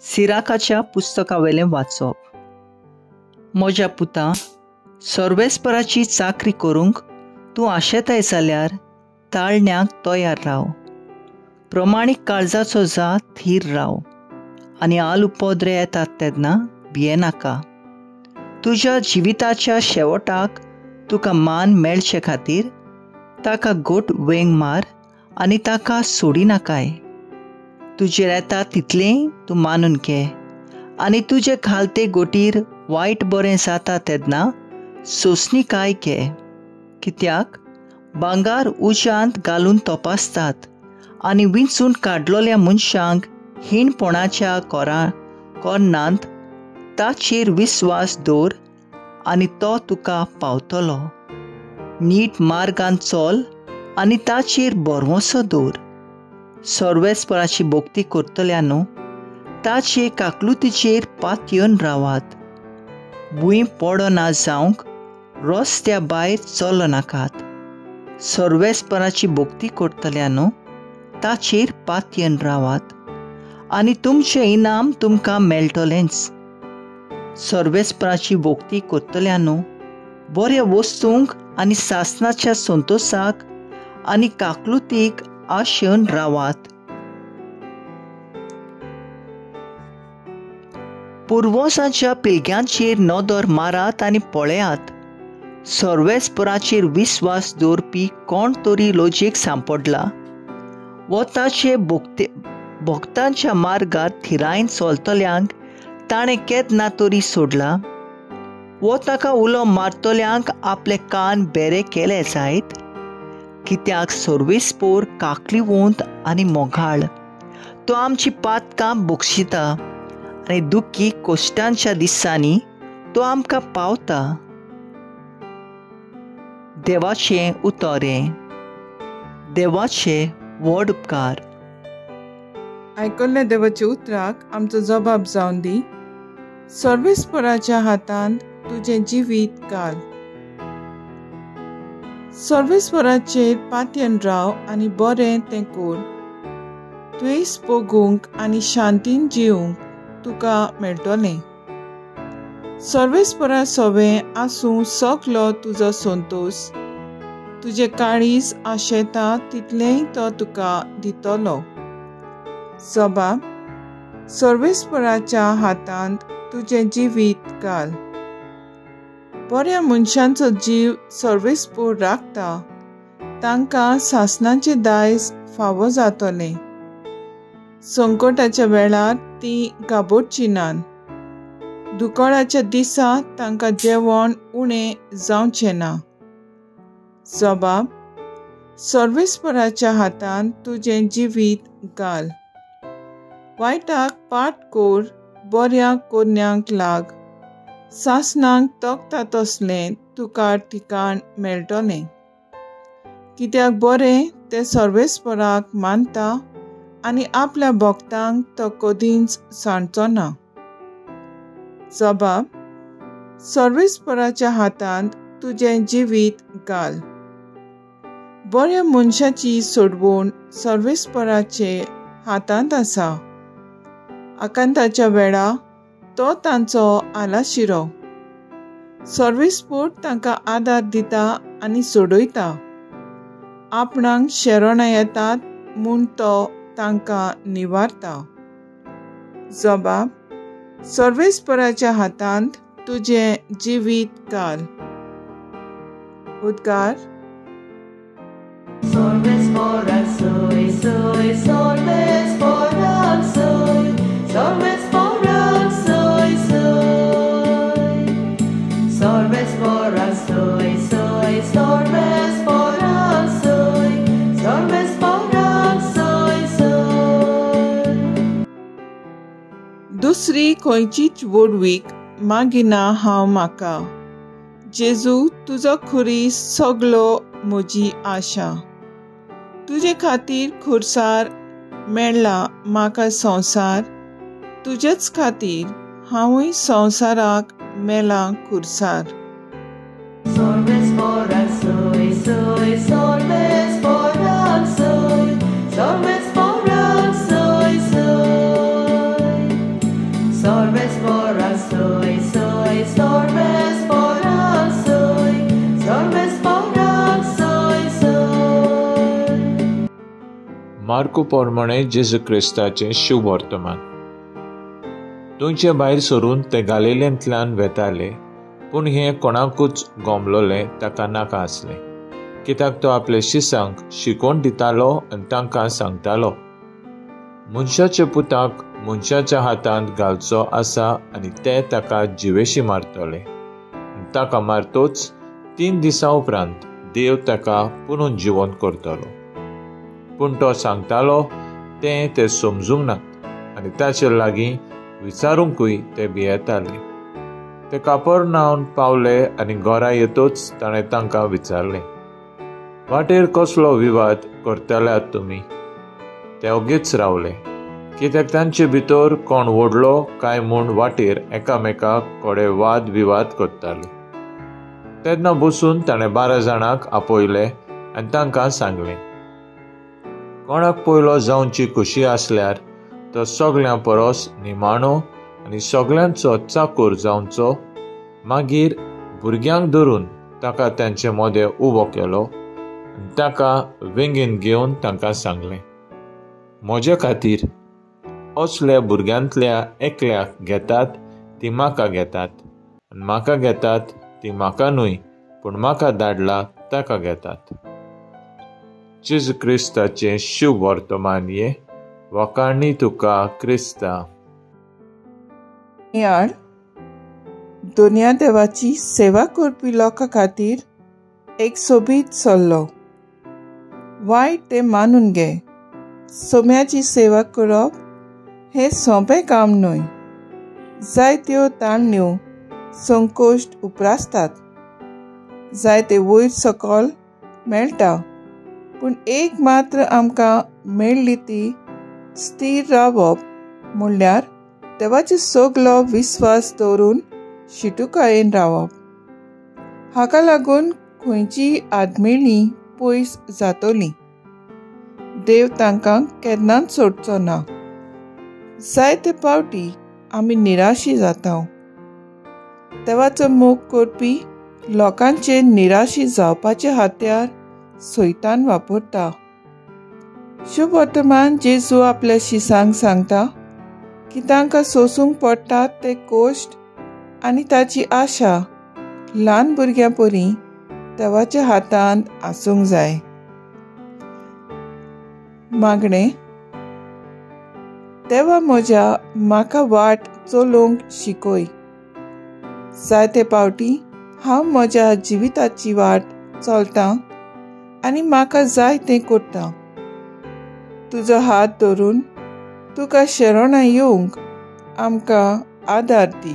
सिराकाच्या पुस्तकावेलें वाचप. म्हज्या पुता, सर्वेस्पराची चाकरी करूंक तूं आशेताय जाल्यार ताळण्याक तयार राव. प्रमाणीक काळजाचो जा, थीर राव आनी आल उपद्रे येतात तेन्ना भियेनाका. तुज्या जिविताच्या शेवटाक तुका मान मेळचे खातीर ताका गोट वेंग मार आनी ताका सोडिनाकाय. तुजेर येता तितलें तूं मानून घे आनी तुजे खालते गोटीर वायट बरें जाता तेन्ना सोंसणीकाय घे. कित्याक भांगर उज्यांत घालून तपासतात आनी विंचून काडलेल्या मनशांक हीणपणाच्या कोर्नांत ताचेर विस्वास दवर आनी तो तुका पावतलो. नीट मार्गान चल आनी ताचेर भरवंसो दवर. सर्वेस्पराची भक्ती करतल्यानू ताचे काकलुतीचेर पातयेवन रावात. भूंय पडना जावंक रस्त्या भायर चलनाकात. सर्वेस्पराची भक्ती करतल्यानू ताचेर पातयेवन रावात आनी तुमचें इनाम तुमकां मेळटलेंच. सर्वेस्पराची भक्ती करतल्यानू बऱ्या वस्तूंक आनी सासणाच्या संतोसाक आनी काकलुतीक आशेवन रावात. पुर्वजांच्या पिळग्यांचेर नदर मारात आनी पळयात. सर्वेस्पराचेर विस्वास दवरपी कोण तरी लजेक सांपडला वो ताचे भक्तांच्या मार्गार थिरायन चलतल्यांक ताणें केन्ना तरी सोडला वो ताका उलो मारतल्यांक आपले कान बेरे केले जायत. कित्याक सर्वेस्पोर काकलिवंत आनी मोगाळ, तो आमची पातकां बक्षिता आनी दुखी कश्टांच्या दिसांनी तो आमकां पावता. देवाचें उतरें. देवाचे व्हड उपकार. आयकल्ल्या देवाच्या उतराक आमचो जबाब जावन दी. सर्वेस्पराच्या हातांत तुजें जिवीत घाल. सर्वेस्पराचेर पातयेन राव आनी बरें तें कर. द्वेस भोगूंक आनी शांतीन जिवंक तुका मेळटलें. सर्वेस्परा सवें आसूं सगलो तुजो संतोस. तुजें काळीज आशेता तितलेंय तो तुका दितलो. जबाब, सर्वेस्पराच्या हातांत तुजें जिवीत घाल. बऱ्या मनशांचो जीव सर्वेस्पोर राखता, तांकां सासणाचें दायज फावो जातलें. संकटाच्या वेळार तीं घाबरचीं नात. दुकळाच्या दिसा तांकां जेवण उणें जावचें ना. जबाब, सर्वेस्पराच्या हातांत तुजें जिवीत घाल. वायटाक पाट कोर, बऱ्या कोरण्यांक लाग. सासणाक तकता तसलें तुका ठिकाण मेळटलें. कित्याक बरें तें सर्वेस्पराक मानता आनी आपल्या भक्तांक तो कदींच सांडचो ना. जबाब, सर्वेस्पराच्या हातांत तुजें जिवीत घाल. बऱ्या मनशाची सोडवण सर्वेस्पराचे हातांत आसा. आकांताच्या वेळा तो तांचो आलाशिरो. सर्वेस्पोर तांकां आदार दिता आनी सोडयता. आपणाक शरणां येतात म्हूण तो तांकां निवारता. जबाब, सर्वेस्पराच्या हातांत तुजें जिवीत घाल. उद्गार. दुसरी खंयचीच व्हडवीक मागिना हांव म्हाका. जेजू तुजो खुरीस सगलो म्हजी आशा. तुजे खातीर खुरसार मेळ्ळा म्हाका संवसार. तुजेच खातीर हांवूय संवसाराक मेलां खुरसार. मार्कू प्रमाणे जेजू क्रिस्ताचें शुभवर्तमान. थंयचे भायर सरून ते गालिलेंतल्यान वेताले, पूण हें कोणाकूच गोमलोलें ताका नाका आसलें, कित्याक तो आपले शिसांक शिकोवन दितालो आनी तांकां सांगतालो, मनशाच्या पुताक मनशाच्या हातांत घालचो आसा आनी ते ताका जिवेशी मारतले. ताका मारतोच 3 दिसां उपरांत देव ताका पुनून जिवंत करतलो. पूण तो सांगतालो तें ते समजूंक नात आनी ताचे लागीं विचारूंकूय ते भियेताले. ते कापरनावन पावले आनी घरा येतोच ताणें तांकां विचारलें, वाटेर कसलो विवाद करतल्यात तुमी? ते ओगीच रावले, कित्याक तांचे भितर कोण व्हडलो काय म्हूण वाटेर एकामेका कडेन वाद विवाद करताले. तेन्ना बसून ताणें 12 जाणांक आपयले आनी तांकां सांगलें, कोणाक पयलो जावची खुशी आसल्यार तो सगळ्यां परस निमाणो आनी सगळ्यांचो चाकूर जावचो. मागीर भुरग्यांक धरून ताका तांचे मदें उबो केलो आनी ताका वेंगेन घेवन तांकां सांगलें, म्हजे खातीर असल्या भुरग्यांतल्या एकल्याक घेतात ती म्हाका घेतात, आनी म्हाका घेतात ती म्हाका न्हय, पूण म्हाका धाडला ताका घेतात. जेजू क्रिस्ताचें शुभ वर्तमान ये. वखाणी तुका क्रिस्ता. यार, दुनिया देवाची सेवा करपी लोकां खातीर एक सोबीत सल्लो. वायट तें मानून घे. सोम्याची सेवा करप हें सोंपें काम न्हय. जायत्यो ताणण्यो संकोश्ट उप्रासतात, जायते वयर सकल मेळटा, पूण एक मात्र आमकां मेळ्ळी ती स्थिर रावप, म्हणल्यार देवाचो सगलो विस्वास दवरून शिटुकायेन रावप. हाका लागून खंयची आदमेळी पयस जातली. देव तांकां केन्नाच सोडचो ना. जायते पावटी आमी निराशी जाता. देवाचो मोग करपी लोकांचे निराशी जावपाचे हत्यार सैतान वापरता. शुभ वर्तमान जेजू आपल्या शिसांक सांगता की तांकां सोसूंक पडटात ते कोश्ट आनी ताची आशा ल्हान भुरग्यां परी देवाच्या हातांत आसूंक जाय. मागणें. देवा म्हज्या, म्हाका वाट चलोवंक शिकय. जायते पावटी हांव म्हज्या जिविताची वाट चलतां आनी म्हाका जाय तें करता. तुजो हात धरून तुका शरणां येवंक आमकां आदार दी.